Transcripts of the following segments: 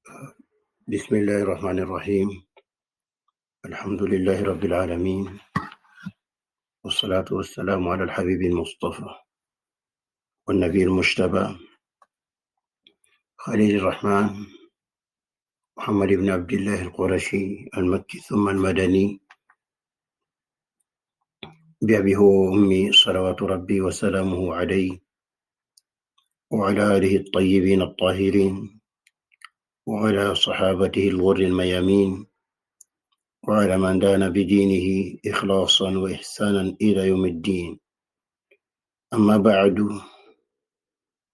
بسم الله الرحمن الرحيم. الحمد لله رب العالمين، والصلاة والسلام على الحبيب المصطفى والنبي المجتبى خليل الرحمن محمد بن عبد الله القرشي المكي ثم المدني، بأبيه وأمي صلوات ربي وسلامه عليه وعلى آله الطيبين الطاهرين وعلى صحابته الغر الميامين وعلى من دان بدينه إخلاصا وإحسانا إلى يوم الدين. أما بعد،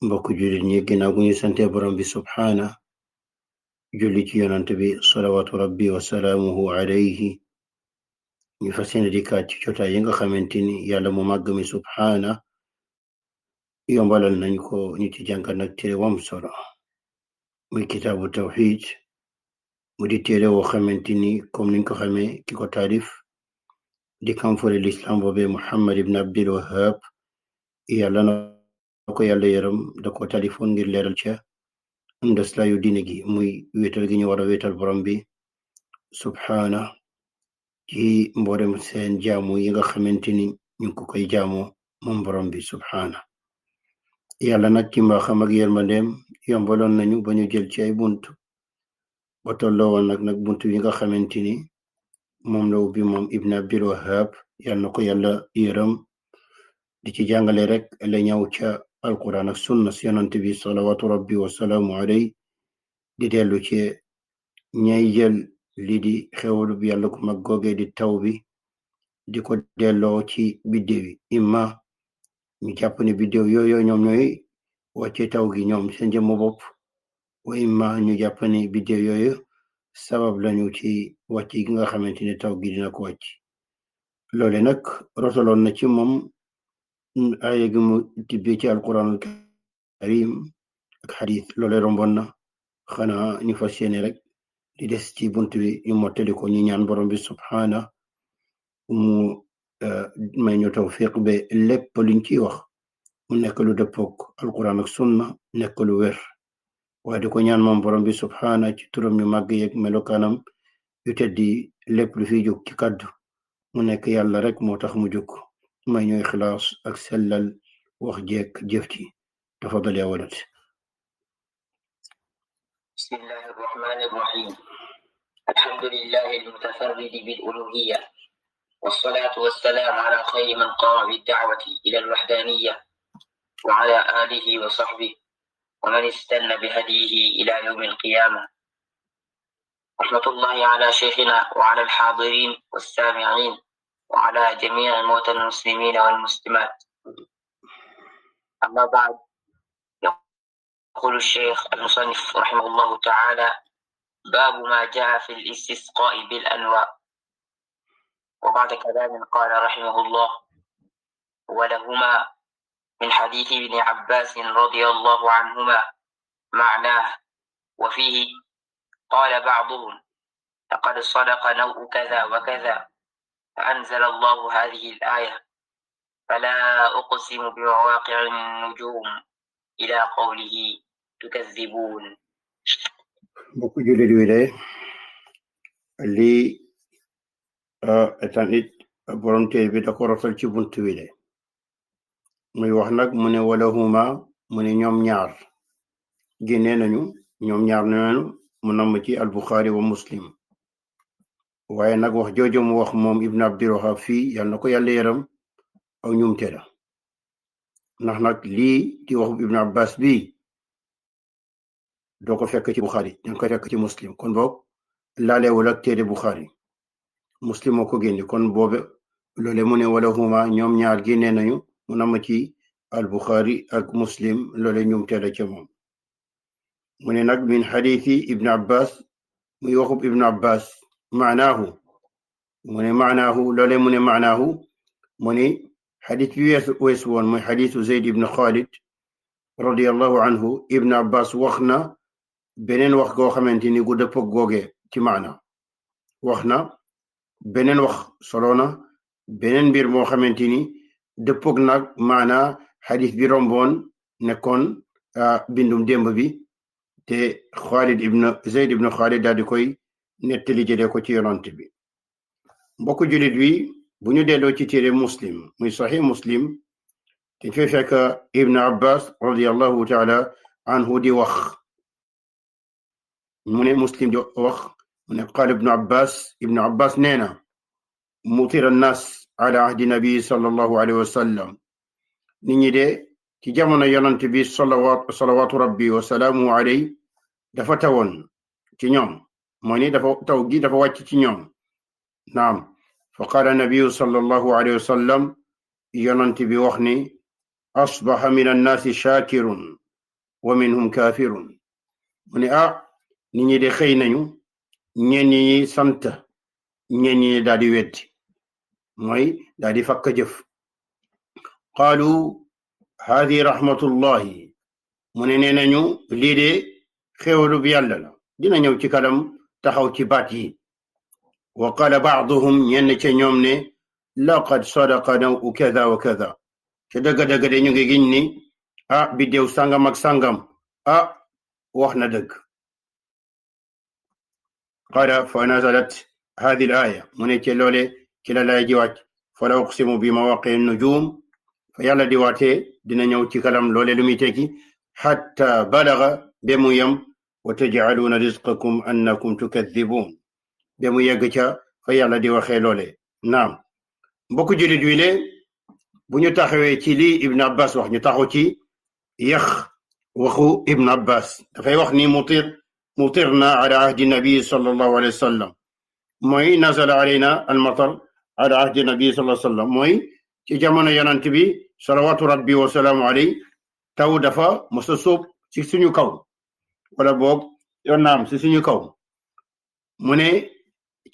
mbokk jullit ñi ginnaaw gu ñu sante borom bi subhaana julli ci yonant bi salawaatu rabbi wa salaamuhu alayhi, ñu fas yéene dikkaat ci jotaay yi nga xamante ni yàlla mu màgg mi subhaana yombalal nañ ko ñu ci jàngat nag téere wam solo muy kitaabu tawxid, mu di téere woo xamante ni comme niñ ko xamee ki ko taalif di kamfore l'islam boobe Muhammad ibn Abdul Wahhab, yàlla na ko yàlla yaram da ko taalifoon ngir leeral ca ndeslaayu diine gi muy wéetal gi ñu war a wéetal borom bi subhaana ci mboolem seen jaamu yi nga xamante ni ñu ko koy jaamoo moom borom bi subhaana. yàlla nag ci mbaaxam ak yërmandeem yombaloon nañu ba ñu jël ci ay bunt ba tolloo woon nag bunt yi nga xamante ni moom la ubbi moom Ibn Abdul Wahhab, yàlla na ko yàlla yërëm, di ci jàngale rek la ñëw ca alquran ak sunna si yonante bi salawaatu rabbi wa salaamu alayhi, di dellu ci ñay jël lii di xewlu bi yàlla ko mag googee di taw bi di ko delloo ci biddew yi, imma ñu jàpp ne biddew yooyu ñoom ñooy wàcce taw gi ñoom seen jëmmu bopp, wa imma ñu jàpp ne biddew yooyu sabab lañu ci wàcc gi nga xamante ne taw gi dina ko wàcc. loole nag rotaloon na ci moom aaya gi mu tibbee ci alquranul karim ak xadis, loole romboon na, xanaa ñu fas yéene rek di des ci bunt bi ñu mottali ko, ñu ñaan borom bi subhaana mu may ñu tawfiq be lépp luñ ciy wax mu nekk lu dëppook alquran ak sunna, nekk lu wér, waaye di ko ñaan moom borom bi subhaana ci turam yu màgg yeeg melokaanam yu teddi lépp lu fiy jóg ci kàddu mu nekk yàlla rek moo tax mu jóg, may ñu ixlaas ak sellal wax jeek jëf ci. tafadal ya walad. بسم الله الرحمن الرحيم. الحمد لله المتفرد بالألوهية، والصلاة والسلام على خير من قام بالدعوة إلى الوحدانية وعلى آله وصحبه ومن استنى بهديه إلى يوم القيامة. رحمة الله على شيخنا وعلى الحاضرين والسامعين وعلى جميع موتى المسلمين والمسلمات. أما بعد، يقول الشيخ المصنف رحمه الله تعالى: باب ما جاء في الاستسقاء بالأنواع. وبعد كلام قال رحمه الله: ولهما من حديث ابن عباس رضي الله عنهما معناه، وفيه قال بعضهم: لقد صدق نوء كذا وكذا، فأنزل الله هذه الآية: فلا أقسم بمواقع النجوم إلى قوله تكذبون. mbokk jullit wi de lii etanit borom téere bi da ko rotal ci bunt wi de muy wax nag mu ne walahuma, mu ne ñoom ñaar génnee nañu, ñoom ñaar nañu mu namm ci albuxaari wa muslim, waaye nag wax jooju mu wax moom Ibn Abdul Wahhab fii yàlla na ko yàlla yaram aw ñumte la, ndax nag lii di wax Ibn Abbas bi doo ko fekk ci buxaari, danga ko fekk ci muslim, kon boog laalewul ak téere buxaari, muslim moo ko génne, kon boobe loole mu ne walahuma ñoom ñaar génnee nañu mu namm ci albuxaari ak muslim, loole ñumte la ca moom. mu ne nag min xadiisi Ibn Abbas, muy waxub Ibn Abbas, maanaahu, mu ne maanaahu, loole mu ne maanaahu, mu ne xadis bi weesu woon mooy xadisu Zayd ibn Khalid radiyallahu anhu. Ibn Abbas wax na beneen wax goo xamante ni gu dëppog googe ci maana, wax na beneen wax, solo na beneen mbir moo xamante ni dëppog nag maana xadis bi romboon nekkoon bindum démb bi te Khalid ibn Zayd ibn Khalid daal di koy nettali jëlee ko ci yonent bi mbokku julit wi bu ñu delloo ci téere Muslim muy Sahih Muslim te fay fekk Ibn Abbas radiyallahu taala anhu di wax mu ne Muslim di wax mu ne qaala Ibn Abbas nee na mutira annas ala ahdi nabi sallallahu alayhi wa sallam nit ñi de ci jamono yonent bi salawatu rabbi wa salaamu alayhi dafa tawoon ci ñoom mooy ni dafa taw gi dafa wàcc ci ñoom naam fa qaala nabiyu sallallahu alayhi wa sallam yonent bi wax ni asbaha min annaasi shaakirun wa minhum kaafirun mu ne nit ñi de xëy nañu ñenn ñi sant ñenn ñi daal di weddi mooy daal di fakk jëf qaalu haadi rahmatullahi mu ne nee nañu lii de xéewalu bi yàlla la dina ñëw ci kanam taxaw ci baat yi wa qaala baaduhum ñenn ca ñoom ne laqad sadaqa naw kada wa kada ca dëgg-dëgg de ñu ngi giñ ni biddew sangam ak sangam wax na dëgg qaala fa nazalat hadi l aya mu ne ci loole ci la lay ji wàcc fala uqsimu bi mawaqi nujum fa yàlla di waatee dina ñëw ci kalam loole lu muy tekki xatta balaga ba mu yem wa tajcaluuna rizqakum annakum tukadibun ba mu yegg ca fa yàlla di waxee loole naam mbokku julit wi le bu ñu taxawee ci lii Ibn Abbas wax ñu taxaw ci yax waxu Ibn Abbas dafay wax ni mutirna ala ahdi nabi sallallahu alayhi wa sallam mooy nazala alayna almatar ala ahdi nabi sallallahu alayhi wa sallam mooy ci jamono yonent bi salawatu rabbi wa salaamu alayhi taw dafa mos a sóob ci suñu kaw wala boog yoon naam ci suñu kaw mu ne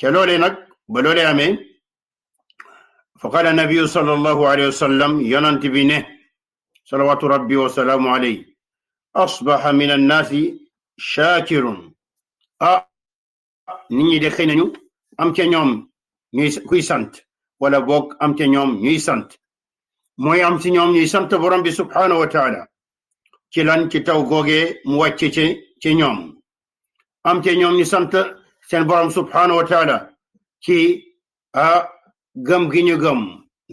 ca loolee nag ba loolee amee fa qaala nabiyu sallallahu alayhi wa sallam yonent bi ne salawatu rabbi wa salaamu alayhi asbaha min annaasi shaakirun nit ñi de xëy nañu am ca ñoom kuy sant wala boog am ca ñoom ñuy sant mooy am ci ñoom ñuy sant borom bi subhaanahu wa taala ci lan ci taw googee mu wàcce ci ñoom am ca ñoom ñu sant seen borom subhaanahu wa taala ci gëm gi ñu gëm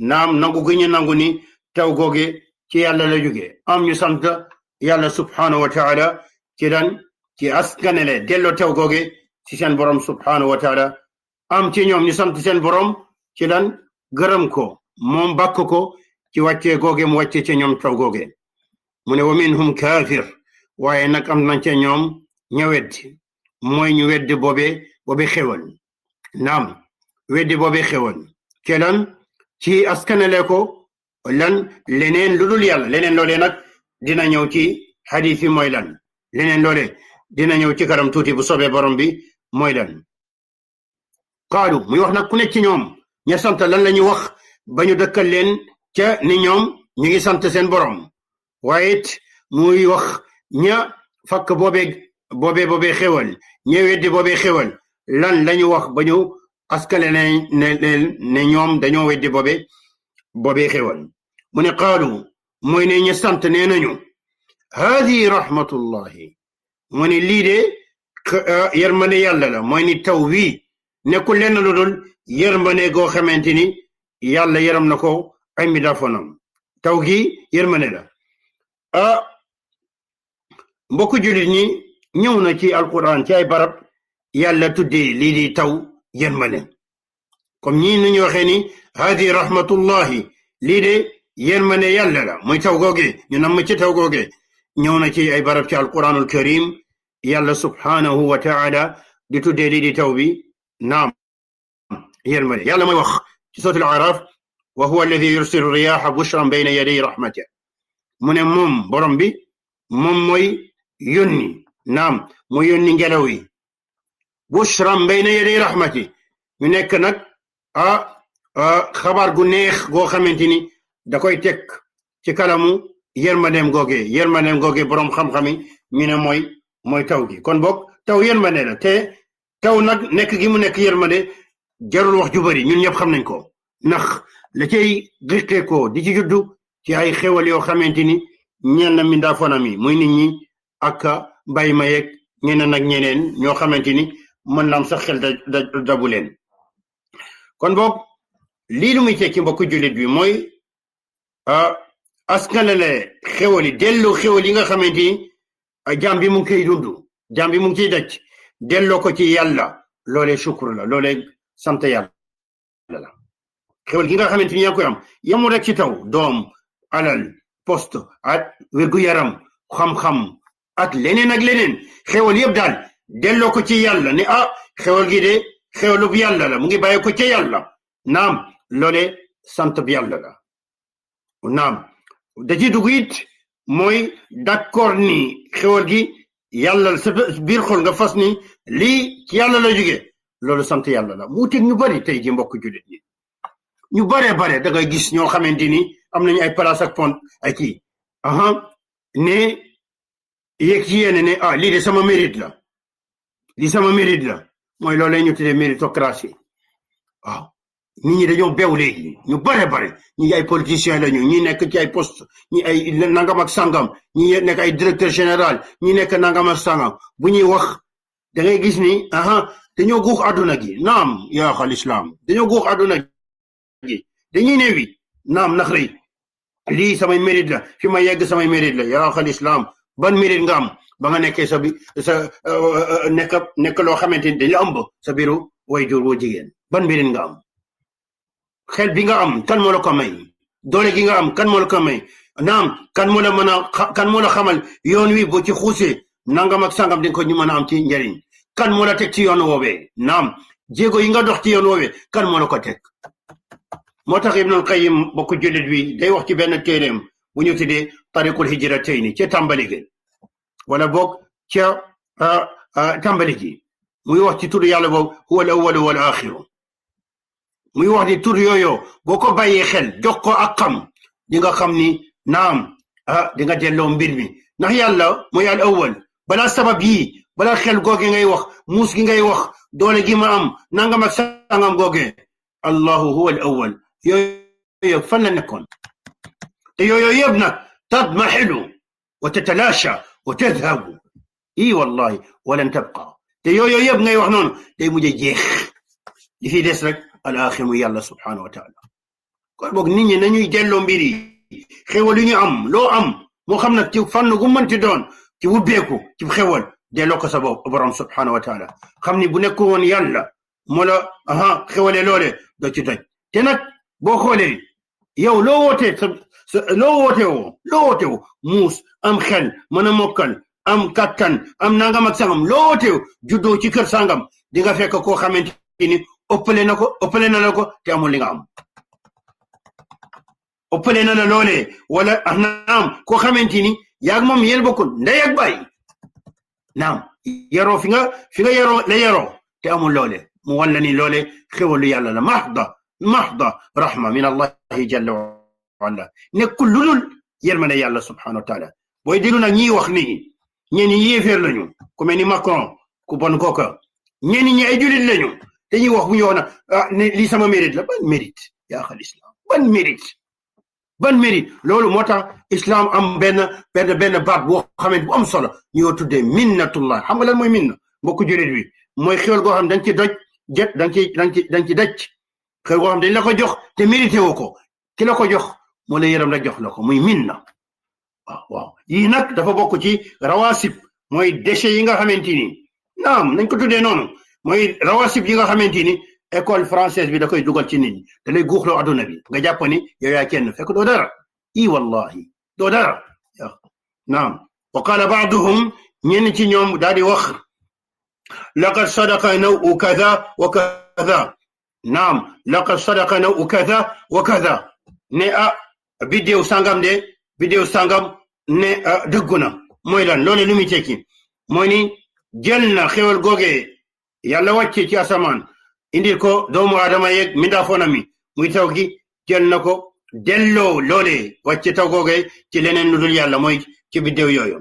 naam nangu gi ñu nangu ni taw googe ci yàlla la jóge am ñu sant yàlla subhaanahu wa taala ci lan ci askanele delloo taw googe ci seen borom subhaanahu wa taala am ci ñoom ñu sant seen borom ci lan gërëm ko moom bàkk ko ci wàccee googe mu wàcce ci ñoom taw googe mu ne wa minhum kaafir waaye nag am nañ ca ñoom ña weddi mooy ñu weddi boobe xewal naam weddi boobe xewal ci lan ci askanele ko lan leneen lu dul yàlla leneen loolee nag dina ñëw ci xadiis yi mooy lan leneen loole dina ñëw ci karam tuuti bu soobee borom bi mooy lan qaalu muy wax nag ku nekk ci ñoom ña sant lan la ñu wax ba ñu dëkkal leen ca ni ñoom ñu ngi sant seen borom waaye it muy wax ña fakk boobee xewal ña weddi boobee xewal lan la ñu wax ba ñu askale ne ñoom dañoo weddi boobee xewal mu ne qaalu mooy ne ña sant nee nañu haadi rahmatullahi mu ne lii de yërmande yàlla la mooy ni taw wii nekkul lenn lu dul yërmande goo xamante ni yàlla yërëm na ko ay midaafonam taw gi yërmande la mbokku jullit ñi ñëw na ci alquran ci ay barab yàlla tuddee lii di taw yërmande comme ñii nu ñu waxee ni haadi rahmatullahi lii de yërmande yàlla la muy taw googe ñu nam ci taw googe ñëw na ci ay barab ci alquranul karim yàlla subhanahu wa taala di tuddee lii di taw bi naam yërmande yàlla mooy wax ci suratul araf wa huwa alladi yursilu riyaha bushran bayna yaday rahmatihi mu ne moom borom bi moom mooy yónni naam mooy yónni ngelaw yi bushran bayna yaday rahmatihi ñu nekk nag xabaar gu neex goo xamante ni da koy teg ci kalamu yërmandeem googe borom xam-xami ñu ne mooy taw gi kon boog taw yërmande la te taw nag nekk gi mu nekk yërmande jarul wax ju bari ñun ñëpp xam nañ ko ndax la cay gëstee ko di ci juddu ci ay xewal yoo xamante ni ñenn mi ndaafonam yi muy nit ñi ak bàyyi ma yeeg ñeneen ak ñeneen ñoo xamante ni mën naam sax xel dabu leen kon boog lii lu muy tekki mbokku jullit bi mooy askanale xewal yi delloo xewal yi nga xamante ni jaam bi mu ngi koy dund jaam bi mu ngi ciy daj delloo ko ci yàlla loolee sukkur la loolee sant yàlla la xewal gi nga xamante ni yaa koy am yamul rek ci taw doom alal poste ak wér-gu-yaram xam-xam ak leneen xewal yëpp daal delloo ko ci yàlla ne xewal gi de xewalu bu yàlla la mu ngi bàyyi ko ci yàlla naam loole sant bi yàlla la naam da ci dugg it mooy d'accord ni xewal gi yàlla sa biir xol nga fas ni lii ci yàlla la jóge loolu sant yàlla la mu teg ñu bari tey ji mbokk jullit ñi ñu bare da ngay gis ñoo xamante ni am nañu ay place ak pont ay kii ne yéeg ci yéene ne lii de sama mérite la lii sama mérite la mooy loolu ñu tuddee méritocratie waaw nit ñi dañoo beew léegi ñu bare ñi ay politiciens lañu ñi nekk ci ay poste ñi ay nangam ak sangam ñi nekk ay directeur général ñi nekk nangam ak sangam bu ñuy wax da ngay gis ni dañoo guux àdduna gi naam yaa xal islam dañoo guux àdduna gi dañuy ne wi naam nax rëy lii samay mérite la fi ma yegg samay mérite la yaa xal islam ban mérite nga am ba nga nekkee sa nekk loo xamante ni dañ la ëmb sa biiru way jur woo jigéen ban mérite nga am xel bi nga am kan moo la ko may doole gi nga am kan moo la ko may naam kan moo la mën a kan moo la xamal yoon wi boo ci xuusee nangam ak sangam di nga ko ñu mën a am ci njariñ kan moo la teg ci yoon woowee naam jéego yi nga dox ci yoon woowee kan moo la ko teg moo tax Ibnul Qayyim bokk jullit bi day wax ci benn téeréem bu ñu tuddee tariqul hijratayni ca tàmbali gi wala boog ca tàmbali gi muy wax ci tur yàlla boobu huwa al awwalu wal axiru muy wax ni tur yooyu boo ko bàyyee xel jox ko ak xam di nga xam ni naam di nga delloo mbir mi ndax yàlla mooy al awwal balaa sabab yii balaa xel googe ngay wax muus gi ngay wax doole gi ma am nangam ak sangam googe allahu huwa al awwal yooyu fan la nekkoon te yooyu yëpp nag tadmaxilu wa tatalaasha wa tadhabu wallahi walan tabqa te yooyu yëpp ngay wax noonu day mujj jeex li fi des rek al axir mu yàlla subhanahu wa taala kon boog nit ñi nañuy delloo mbir yi xewal yu ñu am loo am moo xam nag ci fànn gu mënti doon ci wubbeeku ci xewal delloo ko sa borom subhanahu wa taala xam ni bu nekku woon yàlla moo la xewale loole doo ci doj te nag boo xoolee yow loo woote woo muus am xel mën a mokkal am kattan am nangam ak sangam loo woote juddoo ci kër sangam di nga fekk koo xamante ni ëppale na la ko te amul li nga am ëppale na la loolee wala naam koo xamante ni yaag moom yéen bokkul ndey ak baay naam yaroo fi nga yaroo la yaroo te amul loole mu wan la ni loole xewalu yàlla la mahda rahma min allahi jalla wa ala nekkul lu dul yërmande yàlla subhanahu wa taala booy déglu nag ñiy wax ni ñenn ñi yéeféer lañu ku mel ni Macron ku bon kooka ñenn ñi ay julit lañu dañuy wax bu ñu wax ne lii sama mérite la ban mérite yaa xal islam ban mérite loolu moo tax islam am benn baat boo xamante bu am solo ñoo tuddee minnatullah xam nga lan mooy minna mbokku julit bi mooy xéwal goo xam dañ ci doj dañ ci daj xéwal goo xam dañ la ko jox te mérité woo ko ki la ko jox moo la yërëm la jox la ko muy minna waaw yii nag dafa bokk ci rawasib mooy déchets yi nga xamante ni naam nañ ko tuddee noonu mooy rawasib yi nga xamante ni école française bi da koy dugal ci nit ñi da lay guuxloo adduna bi nga jàpp ni yow yaa kenn fekk doo dara wallahi doo dara naam wa qala baaduhum ñenn ci ñoom daal di wax laqad sadaqa nawu kada wa kada naam laqad sadaqa nawu kada wa kada ne bidéew sangam ne dëggu na mooy lan loole lu muy tekki mooy ni jël na xewal googee yàlla wàcce ci asamaan indil ko doomu aadama yeeg mindaafoona mi muy taw gi jël na ko delloo loole wàcce taw googee ci leneen lu dul yàlla mooy ci bidéew yooyu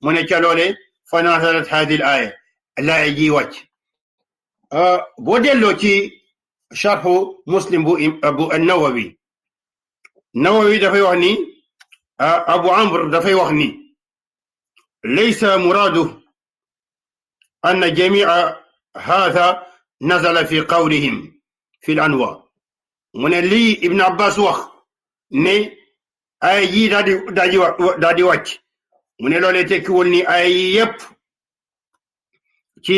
mu ne ca loole fa nazalat hadi l aaya laaya ji wàcc boo delloo ci sharhu muslim bu nawawi dafay wax ni abu amr dafay wax ni ليس مراده أن جميع هذا نزل في قولهم في الأنواع من اللي ابن عباس وخ ني ay yi daadi wàcc mu ne loolee tekkiwul ni ay yépp ci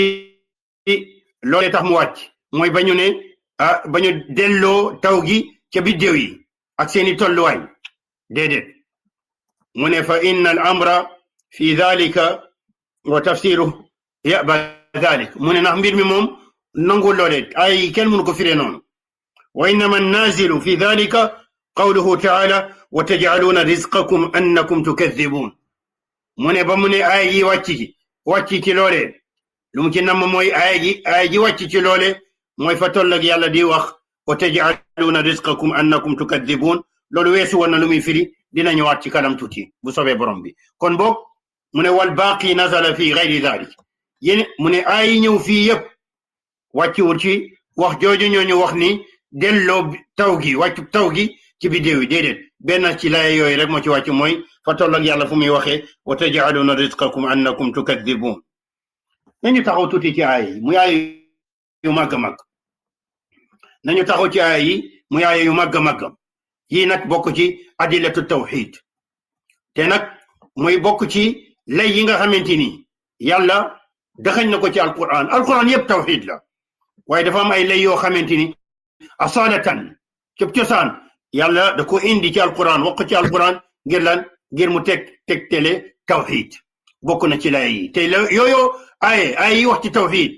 loolee tax mu wàcc mooy bañu ne bañu delloo taw gi ca biddéew yi ak seeni tolluwaay déedéet mu ne fa inna al amra fi dhalika wa tafsiru yaba dhalik mu ne ndax mbir mi moom nangul loolee ay kenn mënu ko firee noonu wa innama nazilu fi dhalika قوله تعالى وتجعلون رزقكم أنكم تكذبون من بمن آيجي واتشي لولي لمكن نما موي آيجي واتشي لولي موي فتولك يالا دي وخ وتجعلون رزقكم أنكم تكذبون لولو ويسو وانا لمي فري دينا نيواتي كلام توتي بصوبي برمبي كون بوك من والباقي نزل في غير ذلك ين من آي نيو في يب واتشي ورشي وخ جوجو نيو وخني دلو توغي واتشو توغي ci bidéew yi déedéet benn ci laay yooyu rek moo ci wàcc mooy fa toll ak yàlla fu muy waxee wa taj'aluna rizqakum annakum tukadibun nañu taxaw tuuti ci aay yi muy aay yu màgg màgg nañu taxaw ci aay yi muy aay yu màgg màgg yii nag bokk ci adillatu tawxid te nag muy bokk ci lay yi nga xamante ni yàlla daxañ na ko ci alquran yépp tawxid la waaye dafa am ay lay yoo xamante ni asalatan cëb cosaan yàlla da ko indi ci alquran wax ci alquran ngir lan ngir mu tegtale tawxid bokk na ci lay yi te yooyu ay yi wax ci tawxid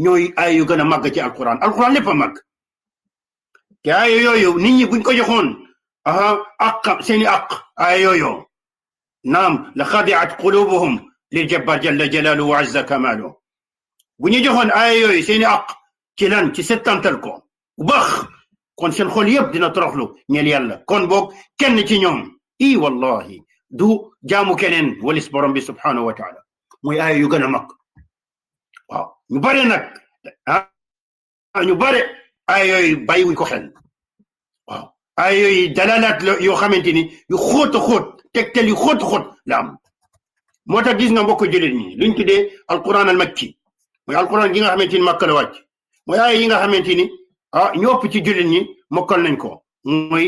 ñooy ay yu gën a màgg ci alquran lépp a màgg te ay yooyu nit ñi buñ ko joxoon aq seeni aq ay yooyu naam la xadiat qulubuhum lil jabbar jalla jalalu wa azza kamalu bu ñu joxoon ay yooyu seeni aq ci lan ci settantal ko bu baax kon seen xol yëpp dina toroxlu ñeel yàlla kon boog kenn ci ñoom wallahi du jaamu keneen walis borom bi subhanahu wa taala muy aaya yu gën a mag waaw ñu bare nag ñu bare aaya yooyu bàyyiwuñ ko xel waaw aaya yooyu dalalaat yoo xamante ni yu xóot a xóot tegtal yu xóot a xóot la am moo tax gis nga mbokk jullit ñi luñ tuddee alquran al makki mooy alquran gi nga xamante ni makka la wàcc mooy aaya yi nga xamante ni ñu ëpp ci jullit ñi mokkal nañ ko mooy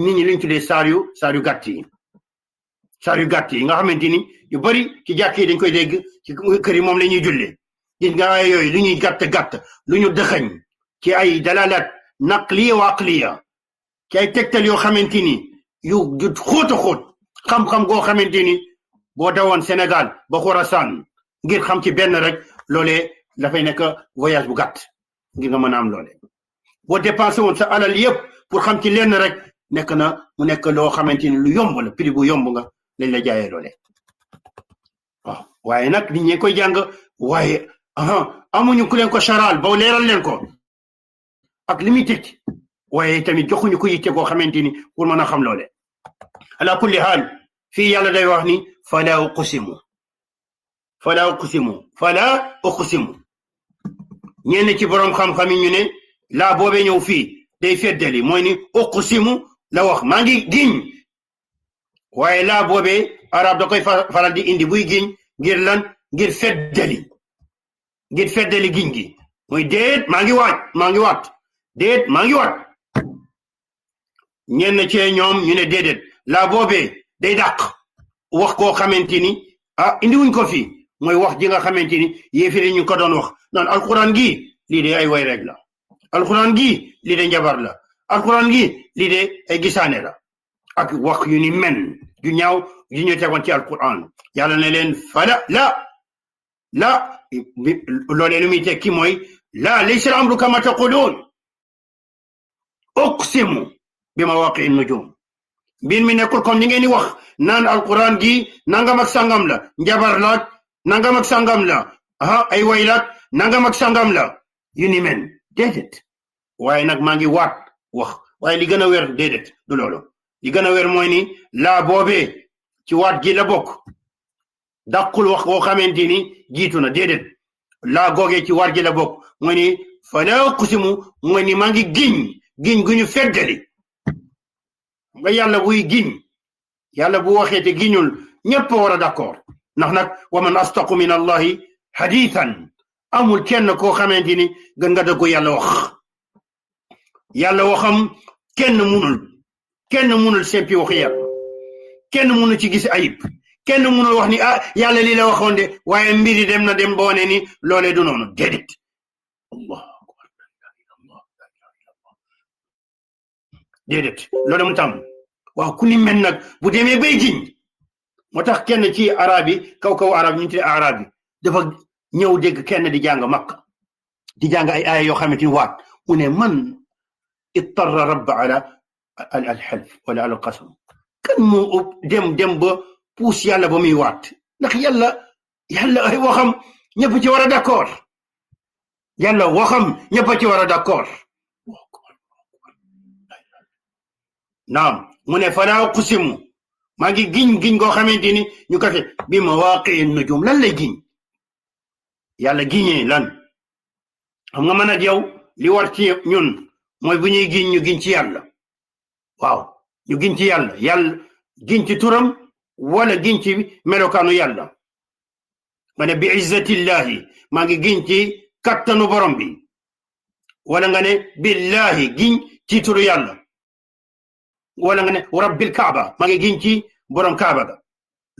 nit ñi liñ tuddee saar yu gàtt yi nga xamante ni yu bari ci jàkk yi dañ koy dégg ci kër yi moom la ñuy jullee gis nga ay yooyu lu ñuy gàtt lu ñu dëxañ ci ay dalalat naqliya wa aqliya ci ay tegtal yoo xamante ni yu xóot a xóot xam-xam goo xamante ni boo dawoon Sénégal ba Xorasaan ngir xam ci benn rek loolee dafay nekk voyage bu gàtt ngir nga mën a am loole boo dépensé woon sa alal yëpp pour xam ci lenn rek mu nekk loo xamante ni lu yomb la prix bu yomb nga lañ la jaayee loole waaw waaye nag nit ñi koy jàng waaye amuñu ku leen ko charal ba leeral leen ko ak li muy tekki waaye tamit joxuñu ko yitte koo xamante ni pour mën a xam loole ala kulli haal fii yàlla day wax ni fala uqsimu ñenn ci borom xam-xam yi ñu ne laa boobee ñëw fii day feddali mooy ni uqsimu la wax maa ngi giñ waaye laa boobee arab da koy faral di indi buy giñ ngir lan ngir feddali giñ gi mooy déet maa ngi waat déet maa ngi waat ñenn cee ñoom ñu ne déedéet laa boobee day dàq wax koo xamante ni indi wuñ ko fii mooy wax ji nga xamante ni yéefiri ñu ko doon wax naan alquran gi lii de ay way rek la alquran gi lii de njabar la alquran gi lii de ay gisaane la ak wax yu ni men yu ñaaw yu ñu tegoon ci alquran yàlla ne leen fala la loolee lu muy tekki mooy la laysa al amru kama taqulun uqsimu bi mawaqi'i nujum mbir mi nekkul comme ni ngeen di wax naan alquran gi nangam ak sangam la njabar la nangam ak sangam la ay waylaat nangam ak sangam la yu ni men déedéet waaye nag maa ngi waat wax waaye li gën a wér déedéet du loolu li gën a wér mooy ni laa boobee ci waat gi la bokk dàqul wax koo xamante ni jiitu na déedéet laa googee ci waat gi la bokk mooy ni fala uqsimu mooy ni maa ngi giñ gu ñu feddali nga yàlla buy giñ yàlla bu waxee te giñul ñëpp war a d'accord ndax nag wa man astaqu min allahi hadithan amul kenn koo xamante ni gën nga dëggu yàlla wax yàlla waxam kenn munul sempi waxu yàlla kenn munul ci gis ayib kenn munul wax ni yàlla lii la waxoon de waaye mbiri dem na dem boone ni loolee du noonu déedéet allah déedéet loolu mu tam waaw ku ni mel nag bu demee bay giñ moo tax kenn ci arab yi kaw arab ñu tuddee arab yi dafa ñëw dégg kenn di jàng makka di jàng ay aaya yoo xamante ni waat mu ne man ittarra rabba ala alxalf wala ala alqasam kan moo dem ba puus yàlla ba muy waat ndax yàlla ay waxam ñëpp ci war a d'accord yàlla waxam ñëpp ci war a d'accord naam mu ne falaa uqsimu maa ngi giñ goo xamante ni ñu ko fe bi mawaqi nujum lan lay giñ yàlla giñee lan xam nga man ak yow li war ci ñun mooy bu ñuy giñ ñu giñ ci yàlla waaw ñu giñ ci yàlla giñ ci turam wala giñ ci melokaanu yàlla ma ne bi izzatillahi maa ngi giñ ci kattanu borom bi wala nga ne billahi giñ ci turu yàlla wala nga ne rabbil kaaba maa ngi giñ ci borom kaaba ga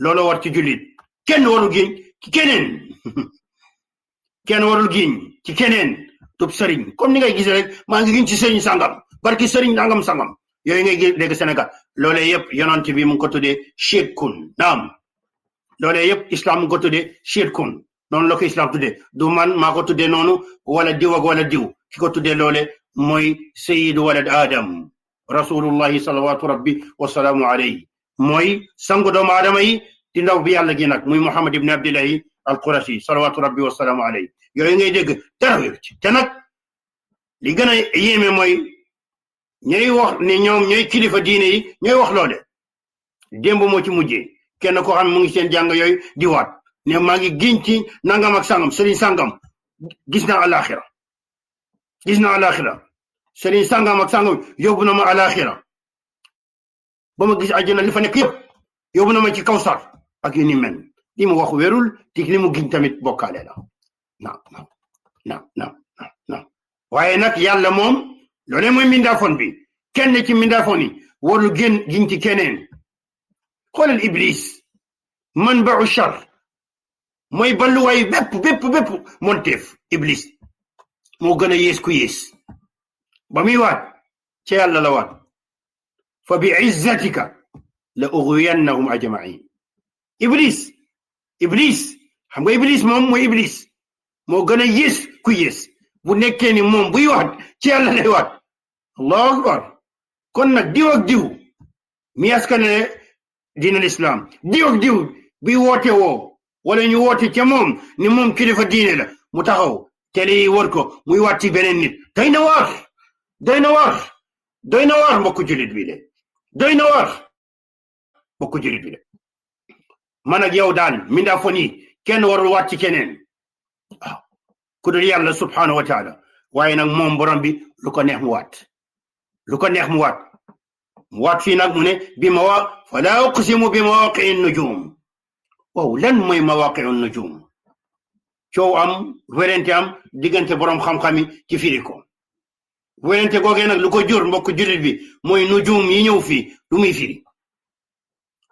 loolu war ci jullit kenn warul giñ ci keneen kenn warul giñ ci keneen tub sëriñ comme ni ngay gis rek maa ngi giñ ci sëriñ sangam barki sëriñ sangam yooyu ngay dégg Sénégal loolee yëpp yonent bi mu ngi ko tuddee shirkun naam loolee yëpp islam mu ngi ko tuddee shirkun noonu la ko islam tuddee du man maa ko tuddee noonu wala diw ak wala diw ki ko tuddee loole mooy sayyidu walad adam rasulullahi salawatu rabbi wasalaamu alayhi mooy sangu doomu aadama yi di ndaw bi yàlla gi nag muy Muhammad ibn Abdillahi al-Qurashi salawatu rabbi wasalaamu alayhi yooyu ngay dégg dara wér ci te nag li gën a yéeme mooy ñooy wax ne ñoom ñooy kilifa diine yi ñooy wax loole démb moo ci mujjee kenn koo xam mu ngi seen jàng yooyu di waat ne maa ngi giñ ci nangam ak sangam sëriñ sangam gis naa alaxira sëriñ sangam ak sangam yóbbu na ma alaxira ba ma gis àjjana li fa nekk yëpp yóbbu na ma ci kawsar ak yu ni mel li mu wax wérul te li mu giñ tamit bokkaale la naam waaye nag yàlla moom loolee mooy mindaafoon bi kenn ci mindaafoon yi warul giñ ci keneen xoolal iblis man ba'u shar mooy balluwaay bépp monteef iblis moo gën a yées ku yées ba muy waat ca yàlla la waat fa bi izzatika la ughwiyannahum ajma'in iblis xam nga iblis moom mooy iblis moo gën a yées ku yées bu nekkee ni moom buy waat ci yàlla lay waat allahu akbar kon nag diw ak diw mi askane diinal islam diw ak diw bi woote woo wala ñu woote ca moom ni moom kilifa diine la mu taxaw télé yi wër ko muy waat ci beneen nit doy na waar mbokku jullit bi de doy na waar mbokku jullit bi de man ak yow daal mindaafoon yi kenn warul waat ci keneen waaw ku dul yàlla subhanahu wa taala waaye nag moom borom bi lu ko neex mu waat fii nag mu ne fala uqsimu bi mawaqi'i nujum waaw lan mooy mawaqi'u nujum coow am werante am diggante borom xam-xam yi ci firi ko werante googee nag lu ko jur mbokk jullit bi mooy nujum yi ñëw fii lu muy firi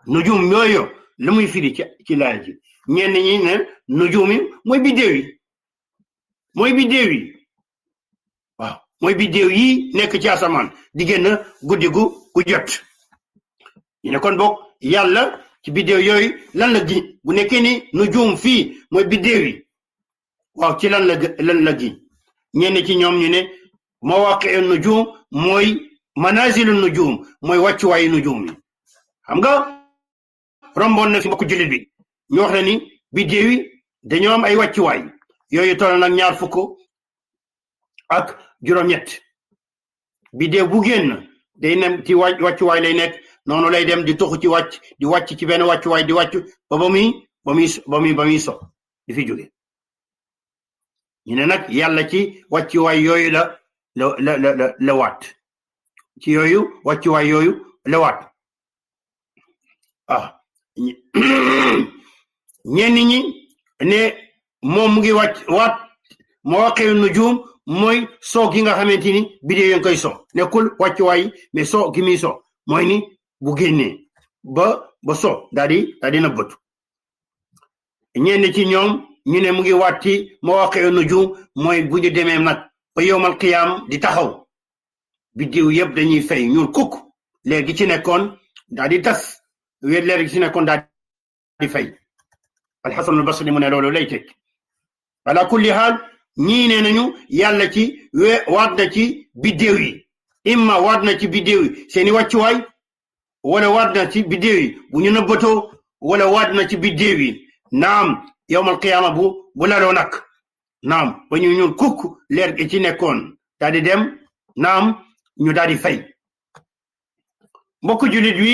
nujum yooyu lu muy firi ci laay ji ñenn ñi ne nujum yi mooy biddéew yi waaw mooy biddéew yi nekk ci asamaan di génn guddi gu jot ñu ne kon bokk yàlla ci biddéew yooyu lan la gi bu nekkee ni nujum fii mooy biddéew yi waaw ci lan la gi ñenn ci ñoom ñu ne mawaqi'u nujum mooy manazilu nujum mooy wàccuwaayu nujum yi xam nga romboon na fi mbokku jullit bi ñu wax la ni biddéew yi dañoo am ay wàccuwaay yooyu toll nag 20 ak juróom-ñett biddéew bu génn day nem ci wàccuwaay lay nekk noonu lay dem di tuxu ci di wàcc ci benn wàccuwaay di wàcc ba muy so di fi jóge ñu ne nag yàlla ci wàccuwaay yooyu la waat ci yooyu wàccuwaay yooyu la waat ñenn ñi ne moom mu ngi waat mawaaqi'u nujuum mooy soo gi nga xamante ni bidéew yi nga koy so nekkul wàccuwaay mais so gi muy so mooy ni bu génnee ba so daal di nëbbatu ñenn ci ñoom ñu ne mu ngi waat ci mawaaqi'u nujuum mooy bu ñu demee nag ba yowmal qiyaam di taxaw bidéew yëpp dañuy fay ñuul kukk leer gi ci nekkoon daal di tas leer gi ci nekkoon daal di fay alxasan albasri mu ne loolu lay teg ala kulli haal ñii ne nañu yàlla ci waat na ci bidéew yi imma waat na ci bidéew yi seeni wàccuwaay wala waat na ci bidéew yi bu ñu nëbbatoo wala waat na ci bidéew yi naam yowmal qiyaama bu laloo nag naam ba ñu ñuul kukk leer gi ci nekkoon daal di dem naam ñu daal di fay mbokk jullit wi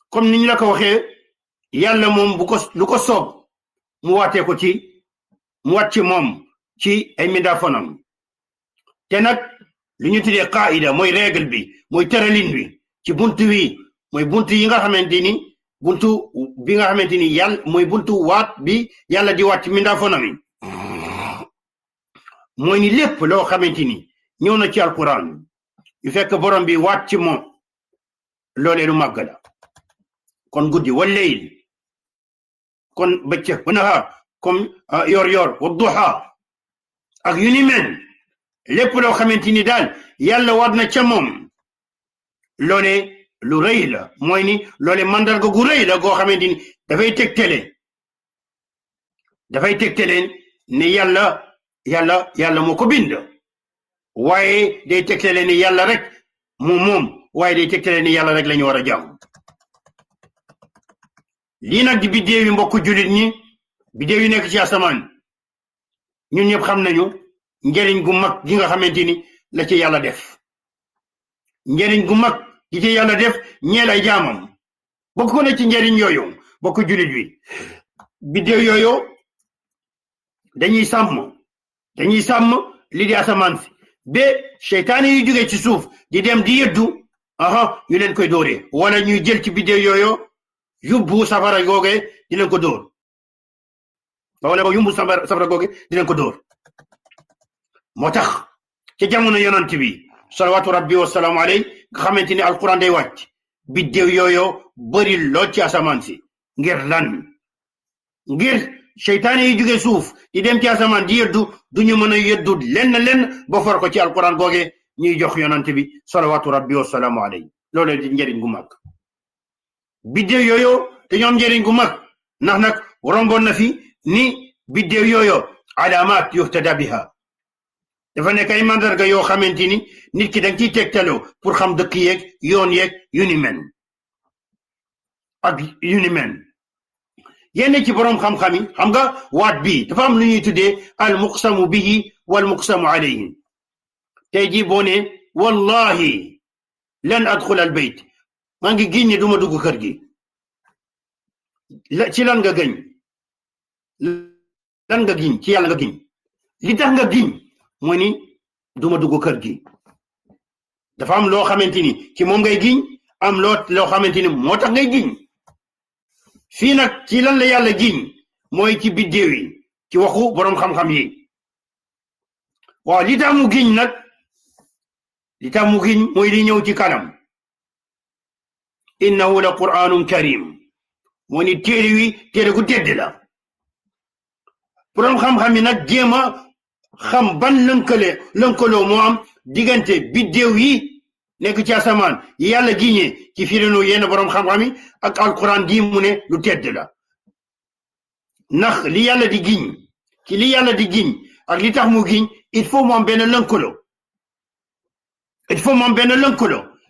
comme ni ñu la ko waxee yàlla moom lu ko soob mu waatee ko mu waat ci moom ci ay mindaafonam te nag li ñu tuddee qaida mooy règle bi mooy tëralin wi ci buntu wi mooy buntu yi nga xamante ni buntu bi nga xamante ni yàlla mooy buntu waat bi yàlla di waat ci mindaafonam yi mooy ni lépp loo xamante ni ñëw na ci alquran yu fekk borom bi waat ci moom loolee lu màgg la kon guddi wal layl kon bëccëg wa nahaar comme yor wa duha ak yu ni mel lépp loo xamante ni daal yàlla waat na ca moom loole lu rëy la mooy ni loole mandarga gu rëy la goo xamante ni dafay tegtale ne yàlla moo ko bind waaye day tegtale ne yàlla rek moom waaye day tegtale ne yàlla rek la ñu war a jaamu lii nag di biddéew yi mbokku jullit ñi biddéew yi nekk ci asamaan ñun ñëpp xam nañu njëriñ gu mag gi nga xamante ni la ci yàlla def njëriñ gu mag gi ci yàlla def ñeel ay jaamam bokk ko ne ci njëriñ yooyu mbokku jullit wi biddéew yooyu dañuy sàmm li di asamaan si ba seytaane yu jógee ci suuf di dem di yëddu ñu leen koy dóoree wala ñuy jël ci biddéew yooyu yóbbu safara googe di leen ko dóor wala ba yóbbu safara googe di leen ko dóor moo tax ci jamono yonent bi salawaatu rabbi wasalaamu aley nga xamante ni alquran day wàcc biddéew yooyu bëri lool ci asamaan si ngir lan ngir seytaane yi jóge suuf di dem ci asamaan di yëddu duñu mën a yëddu lenn ba for ko ci alquran googe ñuy jox yonent bi salawaatu rabbi wasalaamu aley loolu di njëriñ gu mag biddéew yooyu dañoo am njëriñ gu mag ndax nag romboon na fi ni biddéew yooyu alaamaat yuhtada biha dafa nekk ay mandarga yoo xamante ni nit ki danga ciy tegtaloo pour xam dëkk yeeg yoon yeeg yu ni mel ak yu ni mel yenn ci boroom xam-xam yi xam nga waat bii dafa am lu ñuy tuddee al muqsamu bihi wal muqsamu alayhi tey jii boo ne wallahi lan adxul al bayt maa ngi giñ ne duma dugg kër gi ci lan nga giñ ci yàlla nga giñ li tax nga giñ mooy ni duma dugg kër gi dafa am loo xamante ni ci moom ngay giñ am loo xamante ni moo tax ngay giñ fii nag ci lan la yàlla giñ mooy ci biddéew yi ci waxu boroom xam-xam yi waaw li tax mu giñ nag mooy li ñëw ci kanam innahu la qur'anun karim moo ni téere gu tedd la boroom xam-xam yi nag jéem a xam ban lënkaloo moo am diggante biddéew yi nekk ci asamaan yi yàlla giñee ci firinu yenn boroom xam-xam yi ak alquran gi mu ne lu tedd la ndax li yàlla di giñ ci li yàlla di giñ ak li tax mu giñ il faut mu am benn lënkaloo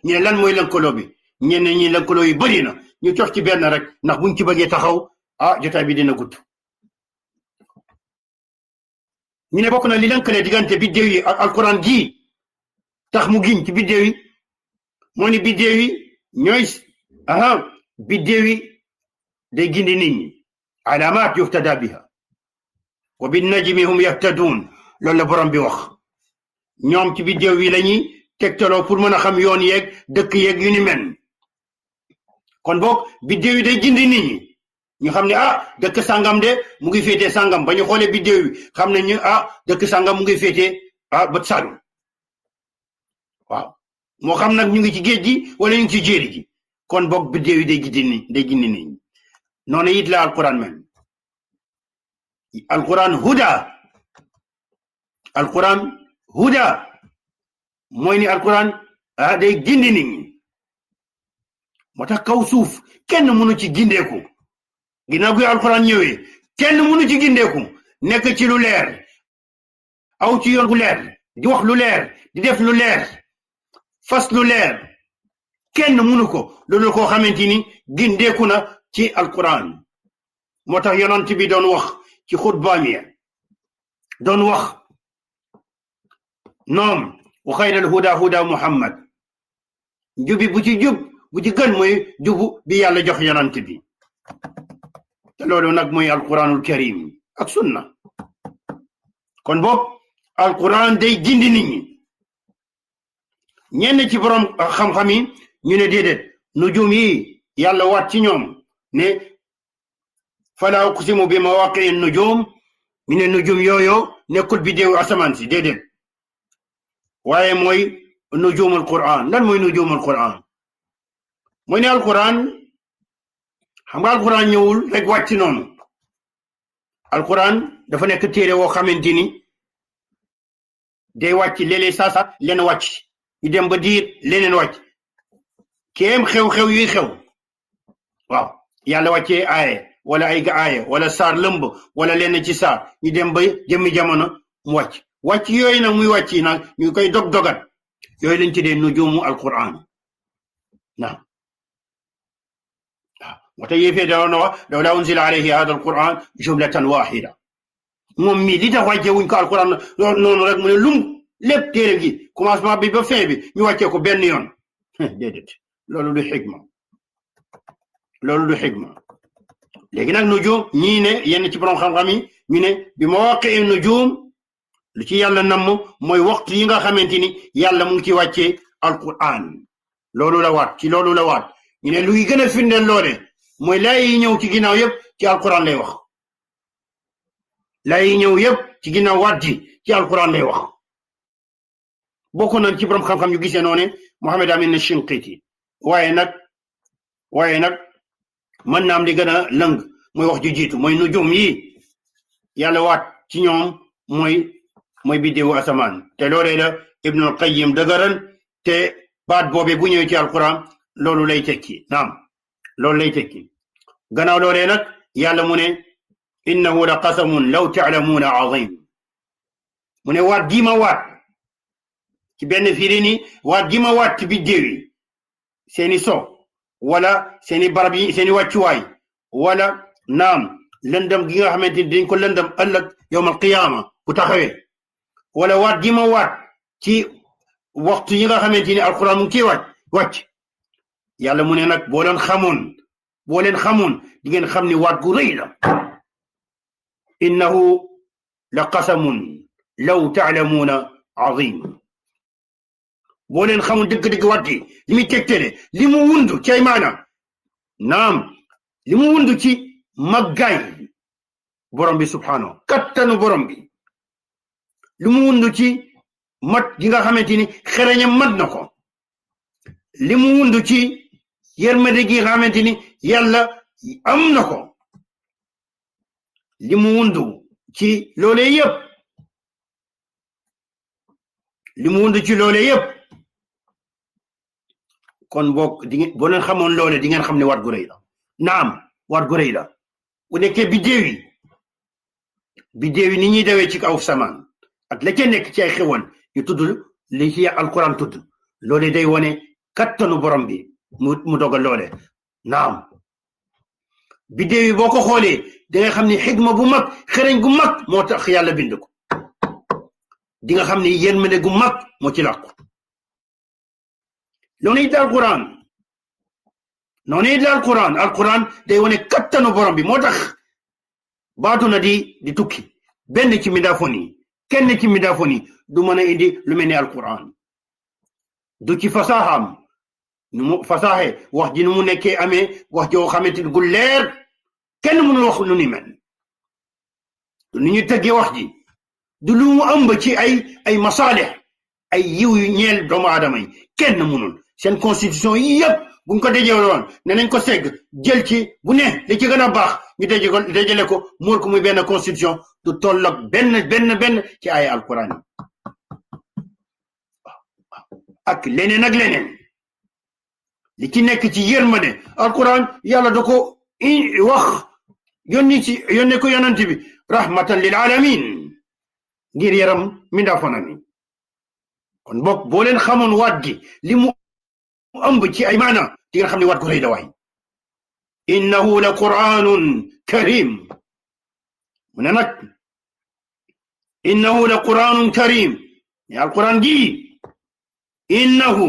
ñu ne lan mooy lënkaloo bi ñenn ñi lënkaloo yi bëri na ñu cof ci benn rek ndax buñ ci bëggee taxaw jotaay bi dina gudd ñu ne bokk na li lënkale diggante biddéew yi ak alquran gi tax mu giñ ci biddéew yi moo ni biddéew yi ñooy biddéew yi day gindi nit ñi alaamaat yuhtada biha wa bin najmi hum yahtadun loolu la borom bi wax ñoom ci biddéew yi lañuy tegtaloo pour mën a xam yoon yeeg dëkk yeeg yu ni mel kon boog biddéew yi day gindi nit ñi ñu xam ne dëkk sangam de mu ngi féetee sangam ba ñu xoolee biddéew yi xam ne ñu dëkk sangam mu ngi féetee bët Saalum waaw moo xam nag ñu ngi ci géej gi wala ñu ngi ci jéeri gi kon boog biddéew yi day gindi nit ñi noonu it la alquran mel alquran huda mooy ni alquran day gindi nit ñi moo tax kaw suuf kenn mënu ci gindeeku ginnaaw gi alquran ñëwee kenn mënu ci gindeeku nekk ci lu leer aw ci yoon gu leer di wax lu leer di def lu leer fas lu leer kenn mënu ko loolu koo xamante ni gindeeku na ci alquran moo tax yonent bi doon wax ci xutbaam ya doon wax noom wa xayral huda huda muhammad njubi bu ci jub bu ci gën mooy jubu bi yàlla jox yonent bi te loolu nag mooy alquranul karim ak sunna kon boog alquran day gindi nit ñi ñenn ci borom xam-xam yi ñu ne déedéet nujum yi yàlla waat ci ñoom ne fala uqsimu bi mawaqi'i nujum mi ne nujum yooyu nekkul biddeewu asamaan si déedéet waaye mooy nujumul quran lan mooy nujumul quran mooy ne alquran xam nga alquran ñëwul rek wàcc noonu alquran dafa nekk téere woo xamante ni day wàcc léeg-léeg saasa leen wàcc ñu dem ba diir leneen wàcc kéem xew-xew yuy xew waaw yàlla wàccee aaye wala ay ga aaye wala saar lëmb wala lenn ci saar ñu dem ba jëmmi jamono mu wàcc yooyu nag muy wàcc nag ñu koy dog-dogat yooyu lañ tuddee nujumu alquran naam wata yéefee da na wax lawla unzila alayhi hada alquran jumlatan wahida moom mii li tax wàcce wuñ ko alquran noonu rek mu ne lum lépp téere gi commencement bi ba fin bi ñu wàccee ko benn yoon déedéet loolu du xikma léegi nag nujum ñii ne yenn ci borom xam-xam yi ñu ne bi mawaqi'i nujum lu ci yàlla namm mooy waxtu yi nga xamante ni yàlla mu ngi ci wàccee alquran loolu la waat ñu ne luy gën a firndeel loole mooy laay yi ñëw ci ginnaaw yëpp ci alquran lay wax laay yi ñëw yëpp ci ginnaaw waat ji ci alquran lay wax bokk nañ ci borom xam-xam yu gisee noone Muhammad Amin Shinqiti waaye nag mën naam li gën a lëng mooy wax ju jiitu mooy nujum yi yàlla waat ci ñoom mooy biddewu asamaan te loolee la Ibnul Qayyim dëgëral te baat boobe bu ñëwee ci alquran loolu lay tekki naam loolu lay tekki gannaaw loolee nag yàlla mu ne innahu la qasamun law ta'lamuuna azim mu ne waat gi ma waat ci benn firi ni waat gi ma waat ci biddeew yi seeni so wala seeni barab yi seeni wàccuwaay wala naam lëndëm gi nga xamante ni dañ ko lëndëm ëllëg yawmal qiyaama bu taxawee wala waat gi ma waat ci waxtu yi nga xamante ni alquran mu ngi ciy wàcc yàlla mu ne nag boo leen xamoon di ngeen xam ni waat gu rëy la innahu la qasamun law ta'lamuuna azim boo leen xamoon dëgg-dëgg waat gi li muy tegtale li mu wundu ci ay maana naam li mu wundu ci maggaay borom bi subhaanahu kattanu borom bi li mu wundu ci mat gi nga xamante ni xereñam mat na ko li mu wundu ci yërmande gi nga xamante ni yàlla am na ko li mu wundu ci loolee yëpp kon boog boo leen xamoon loole di ngeen xam ne waat gu rëy la naam waat gu rëy la bu nekkee biddéew yi ni ñuy dawee ci kaw samaan ak la ca nekk ci ay xewal ñu tudd li ci alquran tudd loole day wone kattanu borom bi mu dogal loole naam biddéew yi boo ko xoolee di nga xam ne xigma bu mag xereñ gu mag moo tax yàlla bind ko di nga xam ne yërmande gu mag moo ci làqu noonu it alquran day wone kattanu borom bi moo tax baatu na di tukki benn ci midaafoon yi kenn ci midaafoon yi du mën a indi lu mel ni alquran du ci fasaxaam nu mu fasaaxe wax ji nu mu nekkee amee wax joo xamante ni gu leer kenn mënul wax nu ni mel ni ñu tëggee wax ji du lu mu ëmb ci ay masaalix ay yiw yu ñeel doomu aadama yi kenn mënul seen constitution yi yëpp buñ ko dajee woon ne nañ ko segg jël ci bu ne li ci gën a baax ñu dajale ko muur ko muy benn constitution du tolloog benn ci ay alquran yi ak leneen li ci nekk ci yërmande alquran yàlla da ko wax yónne ko yonent bi rahmatan lil alamin ngir yaram mindaafoona mi kon bokk boo leen xamoon waat gi li mu ëmb ci ay maana di nga xam ne waat ko rëy la waay innahu la quranun karim mu ne nag innahu la quranun karim mais alquran gi innahu